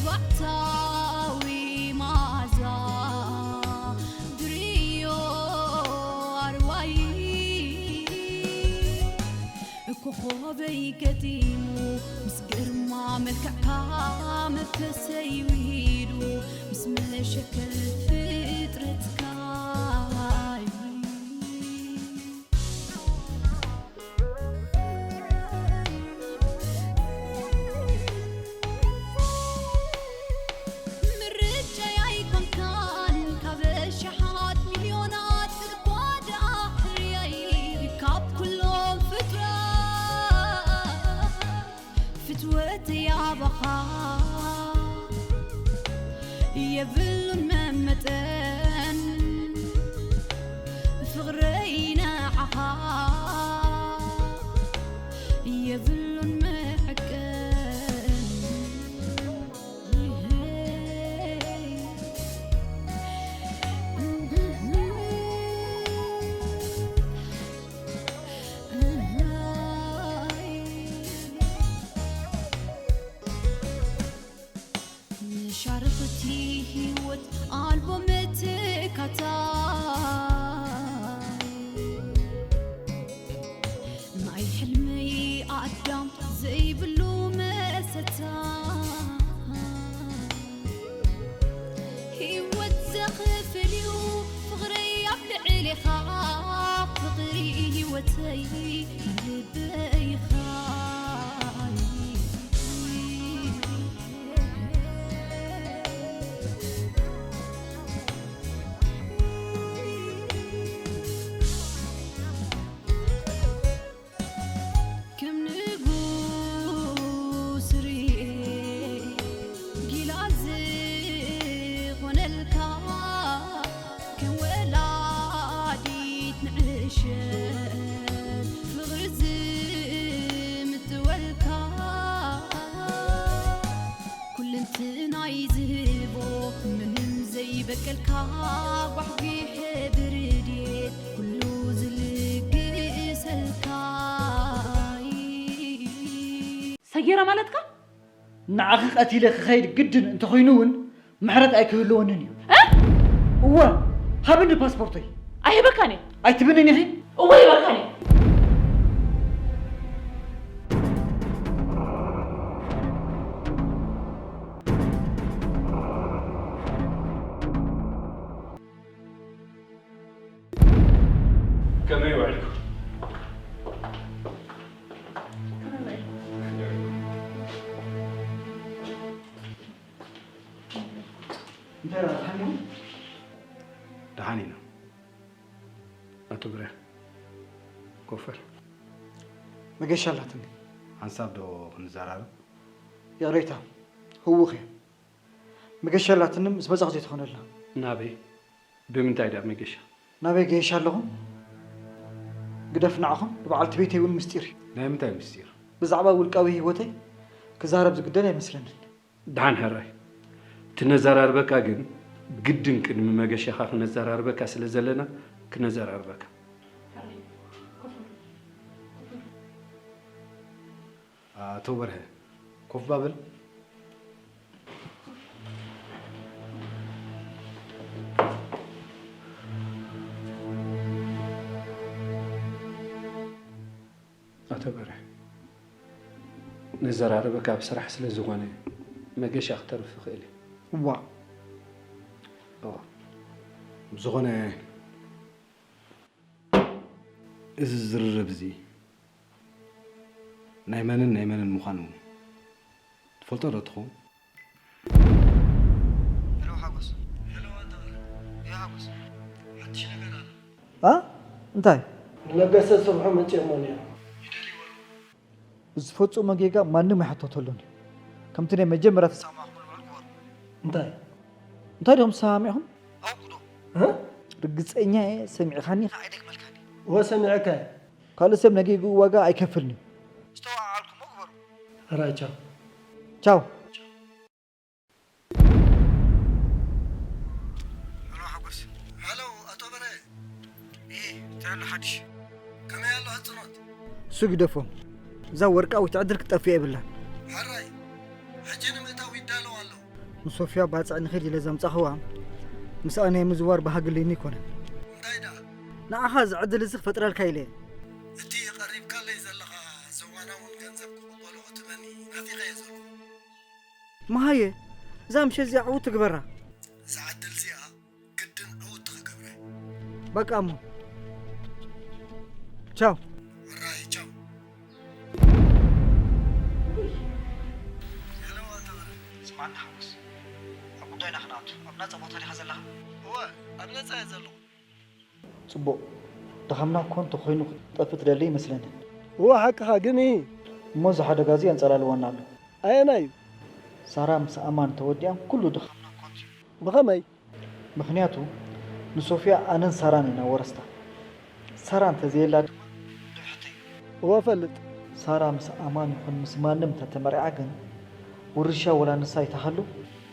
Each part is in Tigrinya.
ባሕታዊ መኣዛ ድርዮ ኣርዋይ ኮኾበይ ገጢሙ ምስ ግርማ መልክዕካ መንፈሰይ ውሂዱ ምስ መሸከል ፍጥረትካ ምርጫይ ኣይኮንካን ካብ ኣሽሓት ሚልዮናት እኳ ደኣ ሕርያይ ካብ ኩሎም ፍጥረት ፍትወተይ ኣባኻ የብሉን መመጠን ፍቕረይ ንዓኻ የብሉን መዐቀን መሻርኽቲ ህይወት ኣልቦ መተካታይ ናይ ሕልመይ ኣዳም ዘይብሉ መሰታ ህይወት ዘኽፍል እዩ ፍቕረይ ኣብ ልዕሌኻ ፍቕሪ ህይወተይ ልበይኻ ከም ንጉስ ርኤ ጊላ ዝኾነልካ ከም ወላዲት ንዕሸል ፍቕሪ ዝምጥወልካ ኩልንትናይ ዝህቦ ምንም ዘይበቀልካ ዋሕጊ ሕብሪ ድየት ኩሉ ዝልግሰልካ ሰጊረ ማለትካ? ንዓኺ ቀቲለ ክኸይድ ግድን እንተኾይኑ እውን ምሕረት ኣይክህልወንን እዩ። እ? እወ፣ ሃብኒ ፓስፖርተይ። ኣይህበካን እየ። ኣይትብንን ኢኺ? እወ፣ ይህበካን እየ። ከመይ ውዒልኩም? እንታይ ደኣ፣ ደሓን ኢኹም? ደሓን ኢና። ኣቶ ብርሃን፣ ኮፍ በል። መገሻ ኣላትኒ። ሓንሳብ ዶ ክንዘራረብ? ይቕሬታ፣ ህዉኽ እየ። መገሻ ኣላትኒ፣ ምስ መጻኹ ዘይትኾነልና። ናበይ? ብምንታይ ደኣ መገሻ? ናበይ ገይሻ ኣለኹ? ግደፍ ንዓኹም፣ ንበዓልቲ ቤተይ እውን ምስጢር እዩ። ናይ ምንታይ ምስጢር? ብዛዕባ ውልቃዊ ህይወተይ ክዛረብ ዝግደድ ኣይመስለንን። ደሓን ሕራይ። ትነዘራርበካ ግን ግድን ቅድሚ መገሻኻ ክነዘራርበካ ስለ ዘለና ክነዘራርበካ። ኣቶ በርሀ፣ ኮፍ ባ በል። ኣቶ በርሀ፣ ንዘራረበካ ኣብ ስራሕ ስለ ዝኾነ መገሻ ክተርፍ ይኽእል እዩ። እዋእ። እዋ። ብዝኾነ፣ እዚ ዝርርብ እዚ ናይ መንን ናይ መንን ምዃኑ ትፈልጦ ዶ ትኸውን? ሄሎ ሓጎስ። ሄሎ ኣንተቐር። ያ ሓጎስ። ሓድሽ ነገር ኣሎ። ኣ? እንታይ? ንለገሰ ጽብሑ መጺኦሞ ነይሮም። ይደልይዎ ኣለዉ። ብዝፈጽሞ ጌጋ ማንም ኣይሕተተሉን እዩ። ከምቲ ናይ መጀመርያ ተሰማማዕኩምሉ በል ግበሩ። እንታይ? እንታይ ዲኹም ተሰማሚዕኹም? ኣውቅዶ። እ? ርግጸኛ እየ፣ ሰሚዕኻኒ ኸዓ ኣይደግመልካን እየ። እወ፣ ሰሚዐካ እየ። ካልእ ሰብ ናይ ጌግኡ ዋጋ ኣይከፍልን እዩ። ዝተወዓዓልኩሞ ግበሩ። ሕራይ፣ ቻው። ቻው። ሄሎ፣ ሓጎስ። ሄሎ፣ ኣቶ በርሀ። እሂ፣ እንታይ ኣሎ ሓድሽ? ከመይ ኣሎ ህጽኖት? እሱ ግደፎ። እዛ ወርቃዊት ዕድል ክትጠፍእ የብላን። ሕራይ፣ ሕጂ ንምእታው ይዳለዉ ኣለዉ። ንሶፍያ ባጽዕ ንኺድ ኢለ ዘምጻኽዋ፣ ምስኣ ናይ ምዝዋር ባህጊ ኣለኒ ኣይኮነን። እንታይ ደኣ? ንዓኻ እዚ ዕድል እዚ ክፈጥረልካ ኢለ እየ። እቲ ቀሪብካለይ ዘለኻ ዘዋናውን ገንዘብ ክቕበሎ ክትመኒ ናፊቐ እየ ዘለኹ። መሃየ፣ እዛ ምሸት እዚኣ ዕዉት ትግበራ። እዛ ዕድል እዚኣ ግድን ዕውት ትኽገብረ። በቃ እሞ። ቻው። ራይ ቻው። ሄሎ፣ ኣታ በረ። ስማዕና ሓጎስ፣ ኣብ ጉዳይና ክንኣቱ። ኣብ ናጻ ቦታ ዲኻ ዘለኻ? እወ፣ ኣብ ነጻ እየ ዘለኹ። ጽቡቕ። ድኻምና እኮ እንተኾይኑ ክትጠፍእ ትደሊ ይመስለኒ። እወ፣ ሓቅኻ ግን እሂ። እሞ እዚ ሓደጋ እዚ ኣንጸላልወና ኣሎ። ኣየናይ እዩ? ሳራ ምስ ኣማን ተወዲኣም ኩሉ ድኻምና ኮንቱ እዩ። ብኸመይ? ምኽንያቱ ንሶፍያ ኣነን ሳራን ኢና ወረስታ። ሳራ እንተዘየላ ድማ ንብሕቲ እዩ። እወ እፈልጥ። ሳራ ምስ ኣማን ይኹን ምስ ማንም እንተተመርዓ ግን ውርሻ ወላ ንሳ ኣይትሃሉ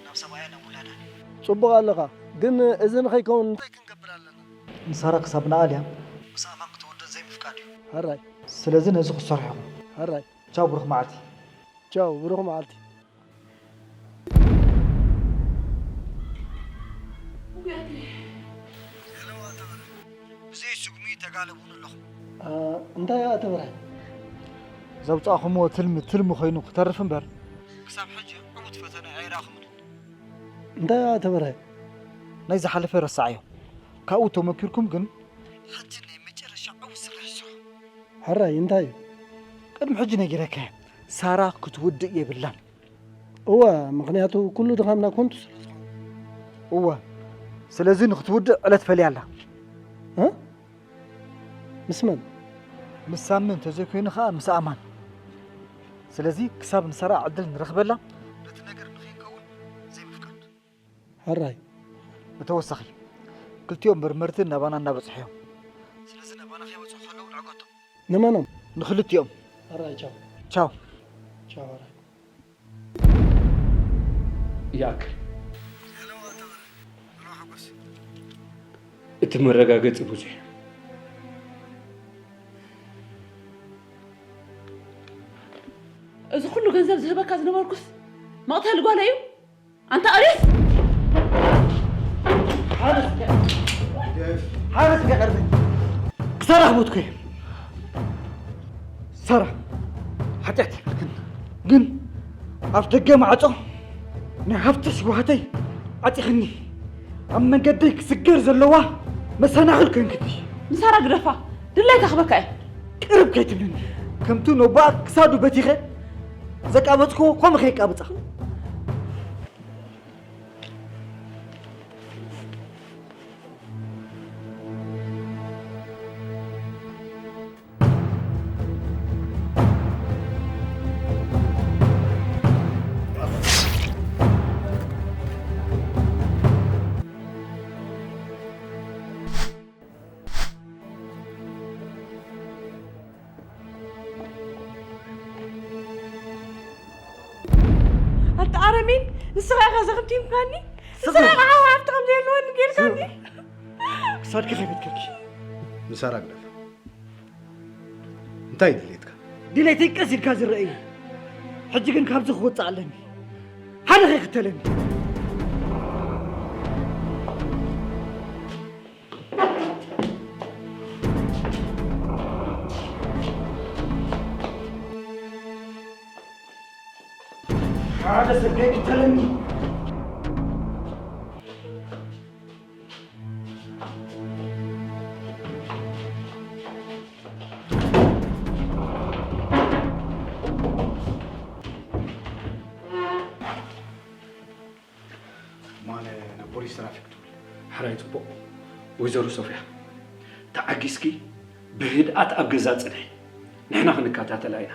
ናብ ሰብኣያን ናብ ውላዳን እዩ። ጽቡቕ ኣለኻ። ግን እዚ ንኸይከውን እንታይ ክንገብር ኣለና? ንሳራ ክሳብ ንኣልያ ምስ ኣማን ክትወድእ ዘይምፍቃድ እዩ። ሕራይ። ስለዚ ነዚ ክትሰርሑ ኢኹም። ሕራይ። ቻው ብሩኽ መዓልቲ። ቻው ብሩኽ መዓልቲ። ብዘይ ስጉሚ ተጋለቡኒ ኣለኹም። እ፣ እንታይ ኣተበርሃ? ዘውጻእኹምዎ ትልሚ ትልሚ ኮይኑ ክተርፍ እምበር፣ ክሳብ ሕጂ ዕዉት ፈተነ ኣይረኣኹምን። እንታይ ኣተበርሃ? ናይ ዝሓለፈ ረሳዓዮ። ካብኡ ተመኪርኩም ግን፣ ሕጂ ናይ መጨረሻ ዕዉት ስራሕ ስርሑ። ሕራይ፣ እንታይ እዩ? ቅድሚ ሕጂ ነጊረካ እየ። ሳራ ክትውድእ የብላን። እወ፣ ምኽንያቱ ኩሉ ድኻምና ኮንቱ ስለ ዝኾነ። እወ፣ ስለዚ ንክትውድእ ዕለት ፈልያ ኣላ። እ? ምስ መን? ምስ ሳሚ እንተዘይኮይኑ ኸኣ ምስ ኣማን። ስለዚ ክሳብ ንሳራ ዕድል ንረኽበላ ነቲ ነገር ንኸይከውን ዘይምፍቃድ። ሕራይ። ብተወሳኺ፣ ክልቲኦም መርመርቲ ናባና እናበጽሑ እዮም። ስለዚ ናባና ከይመጹ ከለዉ ንዕገቶም። ንመኖም? ንክልቲኦም። ሕራይ፣ ቻው። ቻው። ቻው፣ ሕራይ። ይኣክል። እቲ መረጋገጺ ብዙሕ እዩ። እዚ ኩሉ ገንዘብ ዝህበካ ዝነበርኩስ መቕተሊ ጓለይ እዩ? ኣንታ ኣርዮስ! ሓረስ! ሓረስ! ክሳራ ክሞትኩ እየ። ሳራ፣ ሓጢኣት የብልክን። ግን ኣፍ ደገ ማዕጾ ናይ ሃፍቲ ሽጓሃተይ ዓጺኽኒ። ኣብ መንገደይ ክስገር ዘለዋ መሰናኽል ኮንክኒ። ንሳራ ግደፋ፣ ድላይካ ክበካ እየ። ቅርብ ከይትብልኒ። ከምቲ ኖባኣ ክሳዱ በቲኸ ዘቃበጽክዎ ከምኡ ከይቃብጻ። ኣታ ኣረሜን፣ ንስኻ ኢኻ ዘኽቲምካኒ። ስቕ ንስኻ ኢኻ ሓው ሃብቲ ከም ዘየለወኒ ጌርካኒ። ስቕ። ክሳድኪ ከይበትከኪ። ንሳራ ግደፍ። እንታይ ድሌትካ? ድሌተይ ቀስ ኢልካ ዝረአ እዩ። ሕጂ ግን ካብዚ ክወጽእ ኣለኒ። ሓደ ከይክተለኒ። ሓደ ሰብ ከይክተለኒ። ማነ ናብ ፖሊስ ትራፊክ ትብል። ሕራይ ጽቡቕ። ወይዘሮ ሶፍያ፣ ተዓጊስኪ ብህድኣት ኣብ ገዛ ጽንሒ። ንሕና ክንከታተላ ኢና።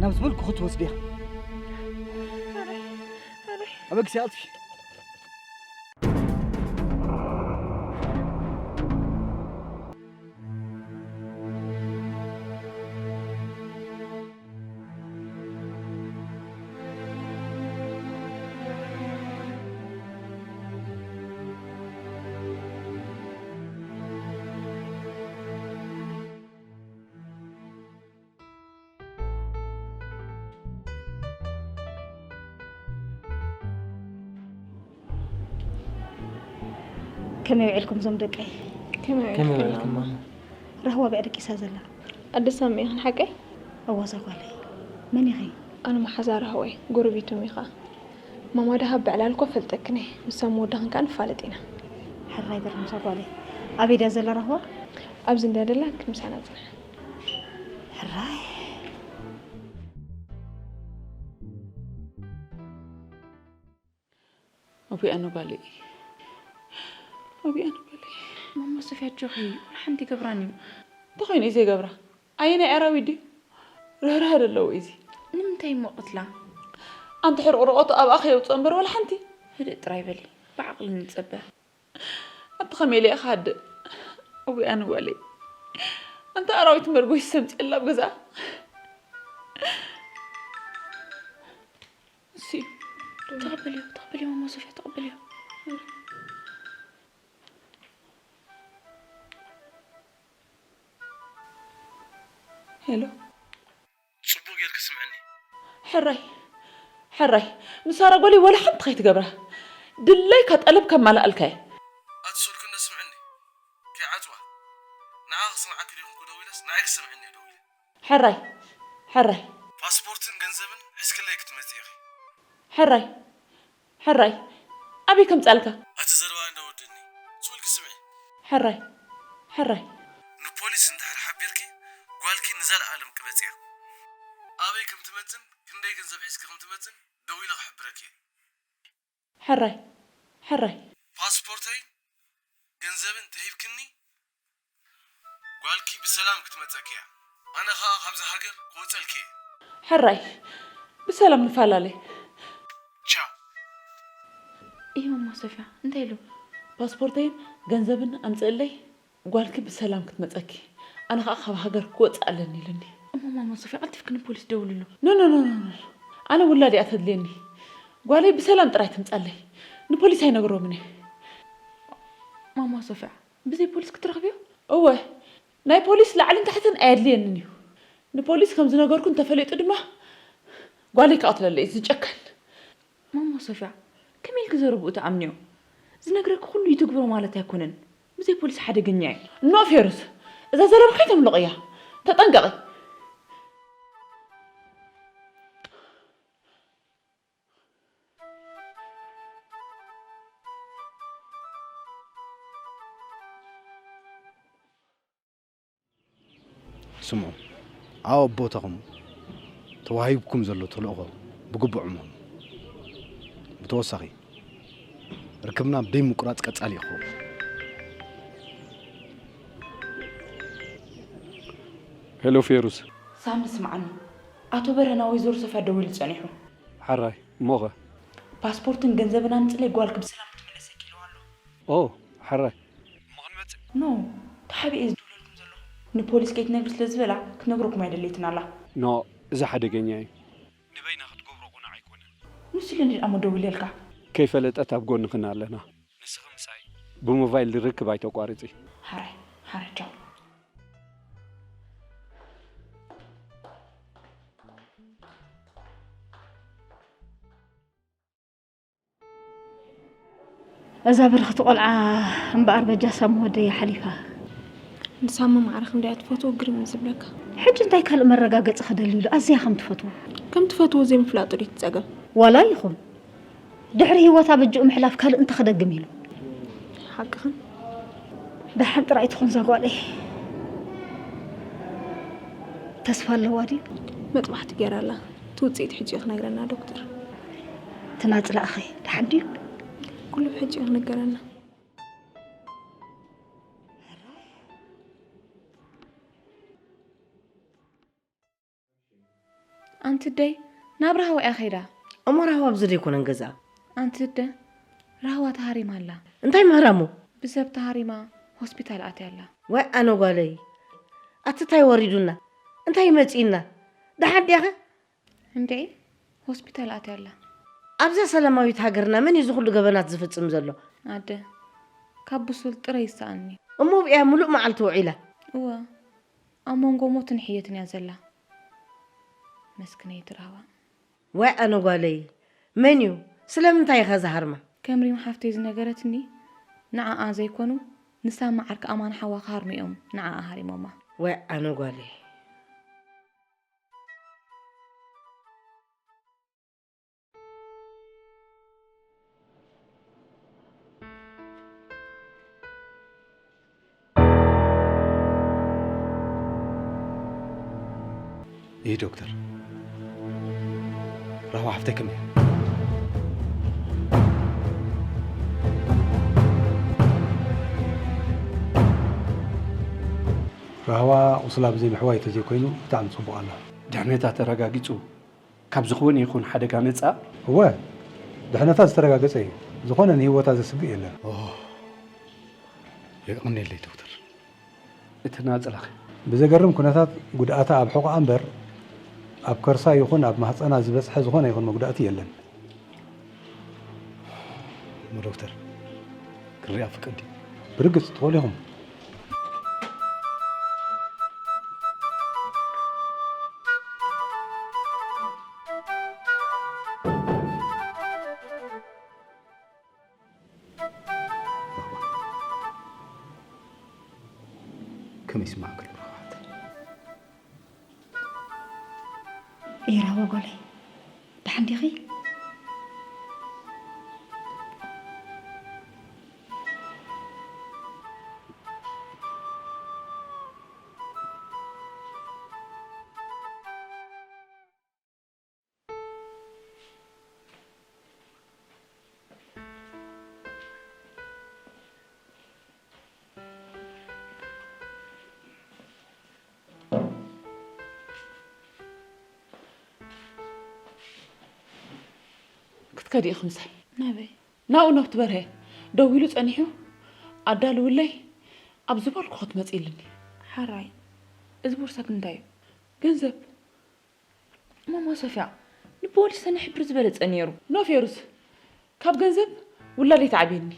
ናብ ዝበልኩ ክትወስድያ። ኣበግሲ ኣጥፊ። ከመይ ውዒልኩም እዞም ደቀይ? ከመይ ከመይ ውዒልኩም? ውዒልኩም ማማ? ራህዋ ብኣ ደቂሳ ዘላ። ኣደ ሳሚ ኢኽን ሓቀይ? እወ እዛ ጓለይ። መን ኢኺ? ኣነ መሓዛ ራህወይ፣ ጎረቤቶም ኢኻ። ማማ ደሃብ ብዕላል እኮ ፈልጠክን እየ። ምሳም ወዳኽን ከኣ ንፋለጥ ኢና። ሕራይ በርምሳ ጓለይ። ኣበይ ድያ ዘላ ራህዋ? ኣብዚ እንድያ ደላ፣ ግን ምሳና ጽንሕ። ሕራይ። ኣቡይ ኣነ ጓለይ። ኣቡይ ኣነ ጓለይ። ማማ ሶፊያ ኣጆኺ፣ ወላ ሓንቲ ይገብራን እዩ። እንታይ ኮይኑ እዩ ዘይገብራ? ኣየናይ ኣራዊት ድዩ? ርህራህ ደለዎ እዩ እዚ። ንምንታይ እሞ ቅትላ? ኣንቲ ሕርቕርቐቱ ኣብኣ ከየውፅኦ እምበር ወላ ሓንቲ። ህድእ ጥራይ በሊ፣ ብዓቕሊ ንጸበ። ኣንቲ ከመይ ኢለ ኢኻ ሃድእ? ኣቡይ ኣነ ጓለይ። ኣንቲ ኣራዊት መርጎ ይሰምፅየላ ኣብ ገዛኣ። እሲ ተቐበልዮ፣ ተቐበልዮ፣ ማማ ሶፊያ፣ ተቐበልዮ። ሄሎ። ጽቡቕ ጌርኪ ስምዕኒ። ሕራይ፣ ሕራይ፣ ንሳራ ጓለይ ወላ ሓንቲ ከይትገብራ። ድላይካ ጠለብ ከማልኣልካ እየ። ኣቲ ሶልክነ ስምዕኒ። ከይዓጽዋ። ንዓ ክስምዓኪ ደይኮንኩ ደዊለስ፣ ንዓይ ክስምዕኒ እየ ደዊለ። ሕራይ፣ ሕራይ። ፓስፖርትን ገንዘብን ሒዝክለይ ክትመጺ ኢኺ። ሕራይ፣ ሕራይ። ኣበይ ከምጻልካ? ኣቲ ዘረባ እንዳወደኒ። ሶልኪ ስምዒ። ሕራይ፣ ሕራይ። ንፖሊስ እንድሕር ሓቢርኪ፣ ጓልኪ ንዘለኣለም ቅበጽያ። ኣበይ ከም ትመጽን ክንደይ ገንዘብ ሒዝኪ ከም ትመጽን ደዊለ ክሕብረኪ እየ። ሕራይ፣ ሕራይ። ፓስፖርተይን ገንዘብን ተሂብክኒ፣ ጓልኪ ብሰላም ክትመጸኪ እያ። ኣነ ኸኣ ካብዛ ሃገር ክወጸልኪ እየ። ሕራይ፣ ብሰላም ንፈላለ። ቻው። እይ፣ ማማ ሶፊያ፣ እንታይ ኢሉ? ፓስፖርተይን ገንዘብን ኣምጽእለይ፣ ጓልኪ ብሰላም ክትመጸኪ። ኣነ ኸኣ ካብ ሃገር ክወጽእ ኣለኒ ኢሉኒ። እሞ ማማ ሶፊያ፣ ቀልጢፍኪ ንፖሊስ ደውልሉ። ኖ፣ ኖ፣ ኖ፣ ኖ፣ ኖ። ኣነ ውላድ እያ ተድልየኒ። ጓለይ ብሰላም ጥራይ ትምጻለይ። ንፖሊስ ኣይነግሮምን እየ። ማማ ሶፊያ፣ ብዘይ ፖሊስ ክትረኽብዮ? እወ፣ ናይ ፖሊስ ላዕልን ታሕትን ኣየድልየንን እዩ። ንፖሊስ ከም ዝነገርኩ እንተፈሊጡ ድማ ጓለይ ክቐትለለይ እዩ፣ ዝጨከን። ማማ ሶፊያ፣ ከመይ ኢልኪ ዘረብኡ ትኣምንዮ? ዝነግረኪ ኩሉ ይትግብሮ ማለት ኣይኮነን። ብዘይ ፖሊስ ሓደገኛ እዩ። እኖ ፌሩዝ፣ እዛ ዘረባ ከይተምልቕያ። ተጠንቀቒ። ስምዑ፣ ኣብ ቦታኹም ተዋሂብኩም ዘሎ ተልእኾ ብግቡእ ዕመሙ። ብተወሳኺ፣ ርክብና ብደይ ምቁራጽ ቀጻሊ እዩ ክኸውን። ሄሎ ፌሩዝ። ሳሚ ስምዓኒ፣ ኣቶ በርሀ ናብ ወይዘሮ ሶፍያ ደዊሉ ጸኒሑ። ሓራይ፣ እሞኸ? ፓስፖርትን ገንዘብን ኣምጽለይ ጓልኪ ብሰላም ክትምለሰኪ ኢልዋ ኣሎ። ኦ፣ ሓራይ። እሞ ክንመጽእ? ኖ፣ ተሓቢኤ ዝድውለልኩም ዘለኹ። ንፖሊስ ከይትነግሪ ስለ ዝበላ ክትነግረኩም ኣይደለይትን ኣላ። ኖ፣ እዚ ሓደገኛ እዩ። ንበይና ክትገብሮ ቁኑዕ ኣይኮነን። ንሱ ኢለ እንድየ ደኣ እሞ ደዊለልካ። ከይፈለጠት ኣብ ጎንኽን ኣለና። ንስኺ ምሳይ ብሞባይል ርክብ ኣይተቋርጺ። ሓራይ፣ ሓራይ፣ ቻው። እዛ ብርኽቲ ቆልዓ እምበኣር በጃ ሳሚ ወደይ ሓሊፋ። ንሳሚ ማዕረ ክንደይ እያ ትፈትዎ ግርም እዩ ዝብለካ። ሕጂ እንታይ ካልእ መረጋገጺ ክደልዩሉ ኣዝያ ከም ትፈትዎ? ከም ትፈትዎ ዘይምፍላጡ ድዩ እቲ ጸገም? ዋላ ይኹን። ድሕሪ ህይወታ በጅኡ ምሕላፍ ካልእ እንተ ክደግም ኢሉ። ሓቅኽን። ደሓን ጥራይ ትኹን እዛ ጓለይ። ተስፋ ኣለዋ ድዩ? መጥባሕቲ ገይራ ኣላ። እቲ ውጽኢት ሕጂ እዩ ክነግረና ዶክተር። እቲ ናጽላእኸ ደሓን ድዩ? ኩሉ ብሕጂ እዩ ክነገረና። ኣንቲ ደይ፣ ናብ ራህዋ እያ ኸይዳ። እሞ ራህዋ ኣብዚ ደይኮነን ገዛ? ኣንቲ ደ፣ ራህዋ ተሃሪማ ኣላ። እንታይ ምህራሙ? ብሰብ ተሃሪማ ሆስፒታል ኣትያ ኣላ። ዋይ ኣነ ጓለይ፣ ኣቲ እንታይ ወሪዱና? እንታይ መጺእና? ደሓን ዲያኸ? እንድዒ፣ ሆስፒታል ኣትያ ኣላ። ኣብዛ ሰላማዊት ሃገርና መን እዩ እዚ ኩሉ ገበናት ዝፍጽም ዘሎ? ኣደ፣ ካብ ብሱል ጥረ ይሰኣኒ። እሞ ብእያ ሙሉእ መዓልቲ ውዒላ? እወ፣ ኣብ መንጎ ሞትን ሕየትን እያ ዘላ። መስክነይቲ ራህዋ። ዋይ ኣነ ጓለይ፣ መን እዩ? ስለምንታይ ኢኻ ዝሃርማ? ከም ሪም ሓፍተይ ዝነገረትኒ፣ ንዓኣ ዘይኮኑ፣ ንሳ መዓር ከኣማን ሓዋ ክሃርሙ እዮም ንዓኣ ሃሪሞማ። ወይ ኣነ ጓለይ። ይህ ዶክተር፣ ራህዋ ሓፍተይ ከመይ እያ? ራህዋ ቁስላ ብዘይ ምሕዋይ ተዘይኮይኑ ብጣዕሚ ጽቡቕ ኣላ። ድሕነታ ተረጋጊጹ ካብ ዝኾነ ይኹን ሓደጋ ነጻ? እወ፣ ድሕነታ ዝተረጋገጸ እዩ። ዝኾነ ንህይወታ ዘስግእ የለን። ኦ፣ የቐንየለይ ዶክተር። እቲ ናጽላኸ? ብዘገርም ኩነታት ጉድኣታ ኣብ ሕቖኣ እምበር ኣብ ከርሳ ይኹን ኣብ ማህጸና ዝበጽሐ ዝኾነ ይኹን መጉዳእቲ የለን። እሞ ዶክተር፣ ክሪኣ ፍቀድ ድዩ? ብርግጽ ትኽእሉ ኢኹም። ከመይ ይስማዕካ ኣሎ ረሃዋተይ? ኤራ ወጎለይ፣ ደሓን ዲኺ? ክትከዲ ኢኺ ምሳይ። ናበይ? ናብኡ ናብቲ በርሀ ደዊሉ ጸኒሑ ኣዳልውለይ ኣብ ዝበልኩ ክትመጺ ኢሉኒ። ሓራይ። እዚ ቦርሳ ግን እንታይ እዩ? ገንዘብ። ማማ ሶፍያ፣ ንፖሊስ ተነሕብር ዝበለጸ ነይሩ። ኖ ፌሩዝ፣ ካብ ገንዘብ ውላደይ ትዓብየኒ።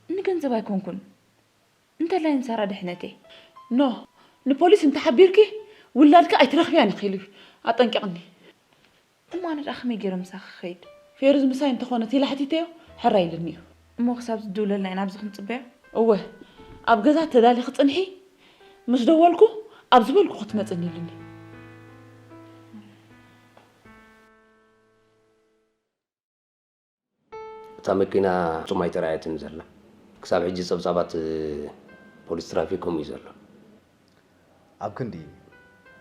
ንገንዘብ ኣይኮንኩን እንተላይ ንሳራ ድሕነተይ። ኖ፣ ንፖሊስ እንተሓቢርኪ ውላድኪ ኣይትረኽብያን ኢኺ ኢሉ ኣጠንቂቕኒ። እሞ ኣነ ደኣ ከመይ ገይረ ምሳኺ ክኸይድ? ፌሩዝ ምሳይ እንተኾነት ኢለ ሓቲተዮ ሕራይ ኢሉኒ እዩ። እሞ ክሳብ ዝድውለልና ኢና ኣብዚ ክንጽበዮ? እወ፣ ኣብ ገዛ ተዳሊኺ ጽንሒ፣ ምስ ደወልኩ ኣብ ዝበልኩ ክትመጽኒ ኢሉኒ። እታ መኪና ፍጹም ኣይተራእየትን ዘላ። ክሳብ ሕጂ ጸብጻባት ፖሊስ ትራፊክ ከምኡ እዩ ዘሎ። ኣብ ክንዲ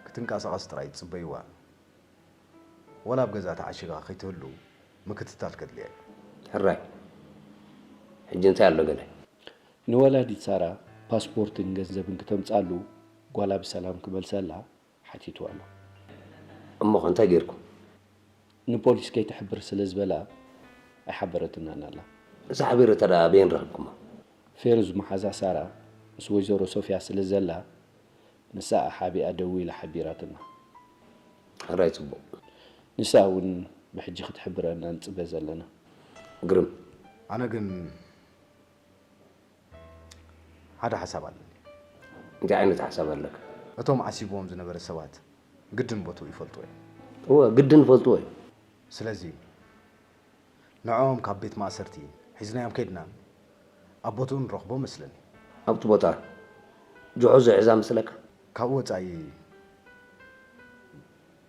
ክትንቀሳቐስ ጥራይ ጽበይዋ። ወላ ኣብ ገዛ ተዓሺጋ ከይትህሉ ምክትታል ከድልያ እዩ። ሕራይ። ሕጂ እንታይ ኣሎ ገለ? ንወላዲት ሳራ ፓስፖርትን ገንዘብን ክተምጽኣሉ ጓላ ብሰላም ክመልሰላ ሓቲትዋ ኣሎ። እሞኸ እንታይ ጌርኩም? ንፖሊስ ከይትሕብር ስለ ዝበላ ኣይሓበረትናን ኣላ። እዛ ሓቤረታ ደኣ ኣበየን ረኺብኩማ? ፌሩዝ መሓዛ ሳራ ምስ ወይዘሮ ሶፍያ ስለ ዘላ ንሳኣ ሓቢኣ ደዊላ ሓቢራትና። ሕራይ ጽቡቕ። ንሳ እውን ብሕጂ ክትሕብረና ንጽበ ዘለና። ግርም። ኣነ ግን ሓደ ሓሳብ ኣለኒ። እንታይ ዓይነት ሓሳብ ኣለካ? እቶም ዓሲብዎም ዝነበረ ሰባት ግድን ቦትኡ ይፈልጥዎ እዮም። እወ፣ ግድን ይፈልጥዎ እዮም። ስለዚ ንዕኦም ካብ ቤት ማእሰርቲ ሒዝናዮም ከይድና ኣብ ቦትኡ ንረኽቦ መስለኒ። ኣብቲ ቦታ ጅሖ ዝሕዛ መስለካ? ካብኡ ወጻኢ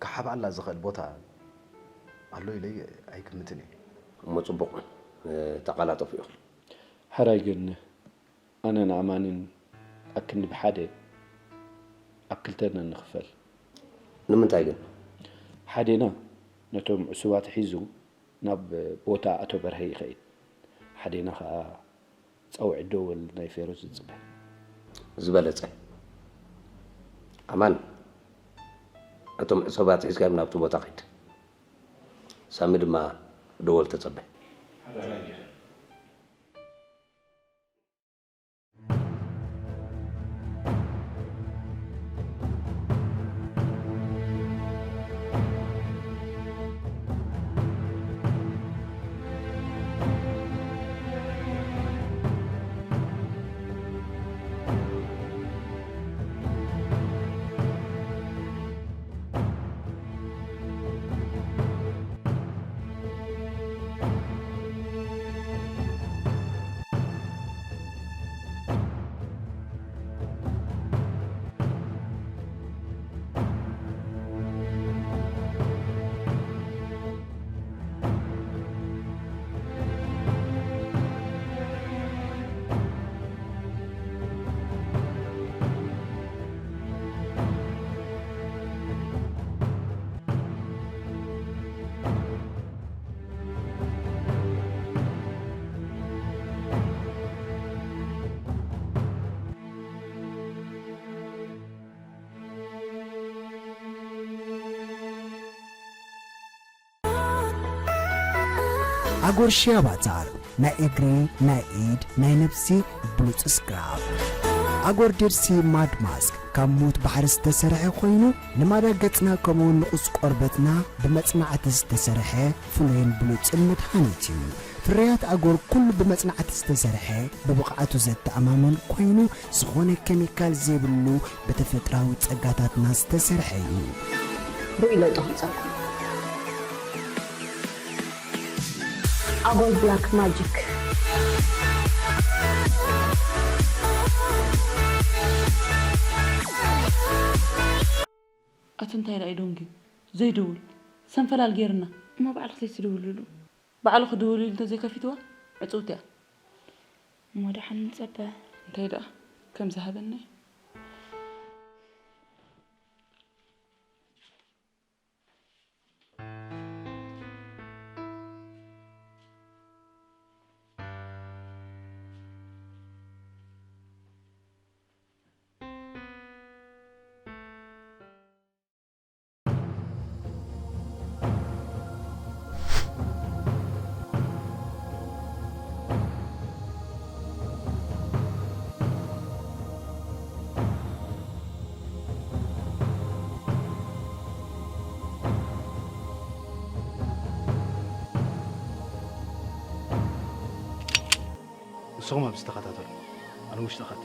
ክሓብኣላ ዝኽእል ቦታ ኣሎ ኢለ ኣይግምትን እየ። እሞ ጽቡቕ፣ ተቓላጠፉ ኢኹም። ሕራይ ግን ኣነን ኣማንን ኣክንዲ ብሓደ ኣብ ክልተ ኢና እንኽፈል። ንምንታይ ግን? ሓዴና ነቶም ዕሱባት ሒዙ ናብ ቦታ ኣቶ በርሀ ይኸይድ፣ ሓዴና ኸኣ ጻውዒት ደወል ናይ ፌሮዝ ይጽበ። ዝበለጸ። ኣማን፣ እቶም ዕሱባት ሒዝካዮም ናብቲ ቦታ ኺድ። ሳሚ ድማ ደወል ተጸበ። ኣጎር ሽያ ባዛር፣ ናይ እግሪ፣ ናይ ኢድ፣ ናይ ነብሲ ብሉጽ ስክራብ። ኣጎር ዴድሲ ማድ ማስክ ካብ ሙት ባሕሪ ዝተሰርሐ ኮይኑ፣ ንማዳ ገጽና ከምኡውን ንቑጽ ቆርበትና ብመጽናዕቲ ዝተሰርሐ ፍሉይን ብሉጽን መድሃኒት እዩ። ፍርያት ኣጎር ኩሉ ብመጽናዕቲ ዝተሰርሐ፣ ብብቕዓቱ ዘተኣማምን ኮይኑ፣ ዝኾነ ኬሚካል ዘይብሉ ብተፈጥራዊ ጸጋታትና ዝተሰርሐ እዩ። ርኡይ ለውጢ ከምጸልኩም። ኣጎል ብላክ ማጂክ። ኣቲ እንታይ ደኣ እዩ ደንጊዩ ዘይድውል? ሰንፈላል ጌርና። እሞ ባዕልኺ ዘይትድውልሉ? ባዕሉ ክድውል ኢሉ እንተዘይከፊትዋ ዕጽውቲ እያ። እሞ ደሓን ንጸበ። እንታይ ደኣ ከም ዝሃበኒ። ንስኹም ኣብዚ ተኸታተሉ፣ ኣነ ውሽጢ ከቲ።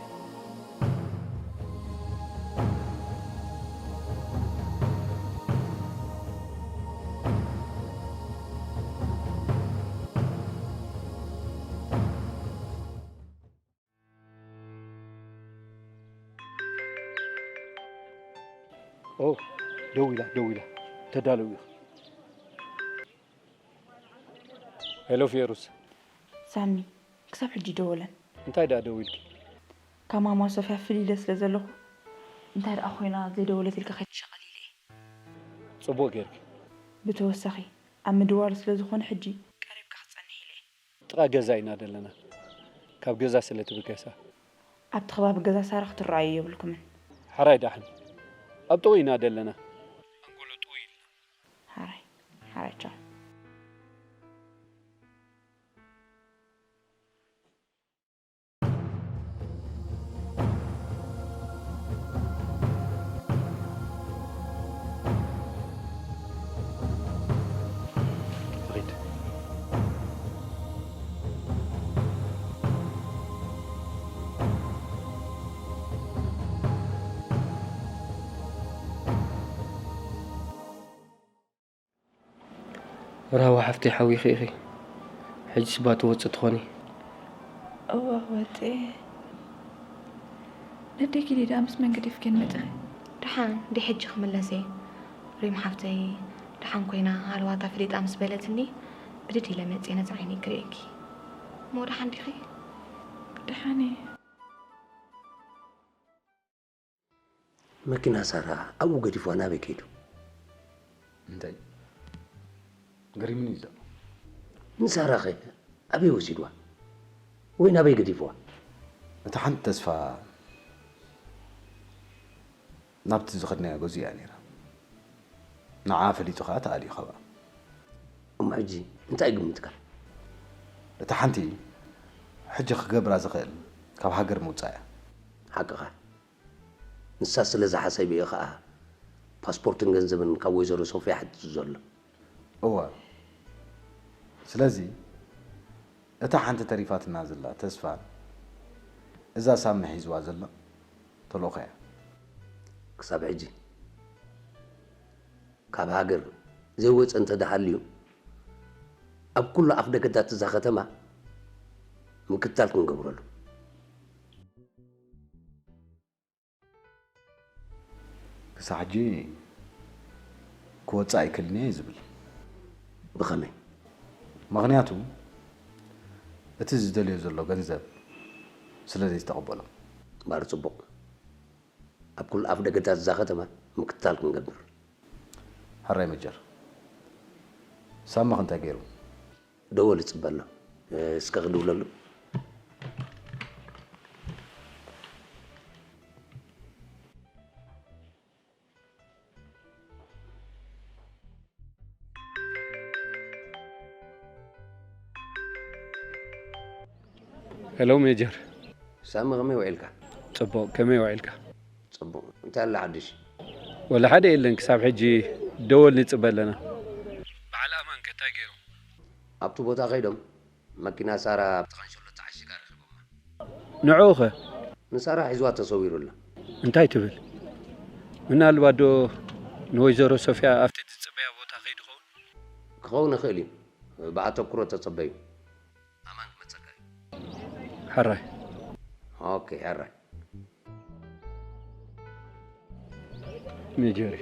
ኦ፣ ደው ኢላ፣ ደው ኢላ። ተዳለው ኢኻ። ሄሎ ፌሩስ። ሳሚ፣ ክሳብ ሕጂ ደወለን። እንታይ ደኣ ደው ኢልኪ? ካብ ማማ ሶፍያ ፍልይ ኢለ ስለ ዘለኹ፣ እንታይ ደኣ ኮይና ዘይደወለት ኢልካ ከይትሸቐል ኢለ እየ። ጽቡቕ ጌርኪ። ብተወሳኺ፣ ኣብ ምድዋል ስለ ዝኾነ ሕጂ ቀሪብካ ክትጸንሕ ኢለ እየ። ጥቓ ገዛ ኢና ደለና። ካብ ገዛ ስለ ትብገሳ። ኣብቲ ከባቢ ገዛ ሳራ ክትረኣዩ የብልኩምን። ሓራይ ደሓን። ኣብ ጥቕኡ ኢና ደለና። ኣንጎሎ ጥውይ ኢልና። ሓራይ፣ ሓራይ ቻው። ሪድ። ራህዋ ሓፍተይ ሓዊኺ ኢኺ። ሕጂስ ባ ትወጽእ ትኾኒ? እወ ክወጽእ እየ። ነደይ ኪዲ ደኣ ምስ መን ገዲፍክየን መጺኺ? ደሓን ድሕጂ ክምለስ እየ። ሪም ሓፍተይ ደሓን ኮይና ሃለዋታ ፈሊጣ ምስ በለትኒ ብድድ ኢለ መጺአ ነቲ ዓይነይ ክርእየኪ። እሞ ደሓን ዲኺ? ደሓን እየ። መኪና ሳራ ኣብኡ ገዲፍዋ ናበይ ከይዱ? እንታይ? ገሪሙኒ እዩ ዘሎ። ንሳራኸ ኣበይ ወሲድዋ? ወይ ናበይ ገዲፍዋ? እታ ሓንቲ ተስፋ ናብቲ ዝኸድናዮ ገዝኡ እያ ነይራ። ንዓ ፈሊጡ ኸኣ ተኣልዩ ካብኣ። እሞ ሕጂ እንታይ ግምትካ? እታ ሓንቲ ሕጂ ክገብራ ዝኽእል ካብ ሃገር ምውጻእ እያ። ሓቅኻ። ንሳ ስለ ዝሓሰብ እየ ኸኣ ፓስፖርትን ገንዘብን ካብ ወይዘሮ ሶፍያ ሓቲቱ ዘሎ። እወ። ስለዚ እታ ሓንቲ ተሪፋትና ዘላ ተስፋ እዛ ሳሚ ሒዝዋ ዘሎ ተልእኾ እያ። ክሳብ ሕጂ ካብ ሃገር ዘይወጸ እንተ ደሃልዩ፣ ኣብ ኩሉ ኣፍ ደገታት እዛ ከተማ ምክትታል ክንገብረሉ። ክሳዕ ሕጂ ክወጽእ ኣይክእልን እየ ዝብል። ብኸመይ? ምኽንያቱ እቲ ዝደልዮ ዘሎ ገንዘብ ስለ ዘይተቐበሎ። እምበኣር ጽቡቕ። ኣብ ኩሉ ኣፍ ደገታት እዛ ከተማ ምክትታል ክንገብር። ሕራይ መጀር። ሳምኽ እንታይ ገይሩ? ደወል ይጽበ ኣሎ። እስከ ክድውለሉ። ሄሎ ሜጀር። ሳሚ፣ ከመይ ውዒልካ? ጽቡቕ፣ ከመይ ውዒልካ? ጽቡቕ። እንታይ ኣላ ሓድሽ? ወላ ሓደ የለን፣ ክሳብ ሕጂ ደወል ንጽበ ኣለና። በዓል ኣማን ከ እንታይ ገይሩ? ኣብቲ ቦታ ከይዶም መኪና ሳራ ኣብቲ ካንሸሎ ተዓሺጋ ረኺቦማ። ንዕኡ ኸ? ንሳራ ሒዝዋ ተሰዊሩ ኣሎ። እንታይ ትብል? ምናልባት ዶ ንወይዘሮ ሶፊያ ኣብቲ ትጽበያ ቦታ ከይዱ ኸውን? ክኸውን ይኽእል እዩ። ብኣተኩሮ ተጸበዩ። ኣማን ክመጸካ እዩ። ሕራይ። ኦኬ፣ ሕራይ። ሜጀር።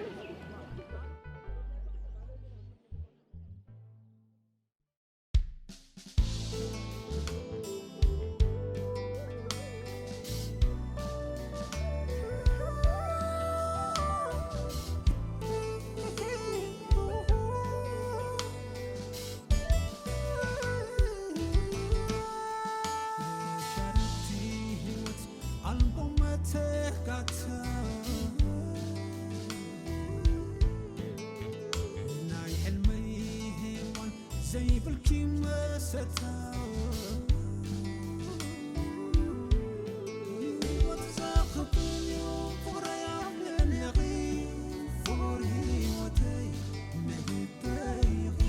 ሻረቲ ህይወት ኣልቦ መተካእታ ናይ ሕልመይ ሄዋን ዘይብልኪ መሰታ ህይወት ዘኽብር እዩ ፍቕረይ ኣለኺ ፍቕር ህይወተይ መግበይኺ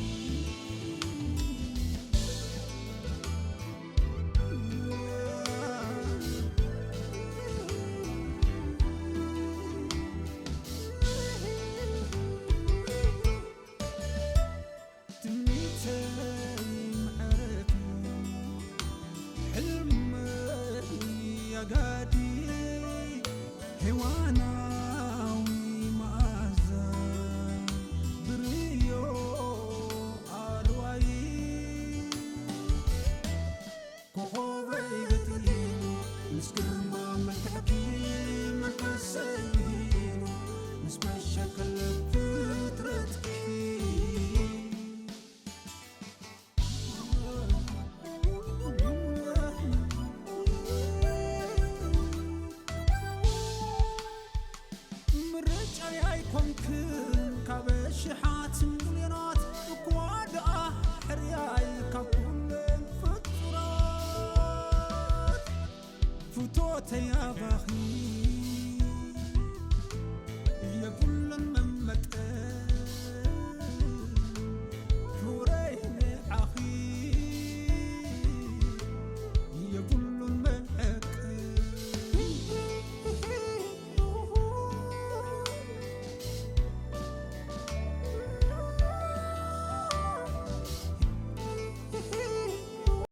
ትምኒተይ ምዕረት ሕልመይ ኣጋዲ ሄዋናዊ መኣዛ ብርዮ ኣርዋይ ኮኾበይ ገጢሙ ምስ ግርማ መልክዕኪ መንፈሰይ ሂኑ ምስ መሸከለ ፍጥረትኪ ምርጫይ ኣይኮንክን ካብ ሽሓት ሚልዮናት እኳ ደኣ ሕርያይ ካብ ኩለን ፍጡራት ፍቶተይ ኣባኺ የብሉን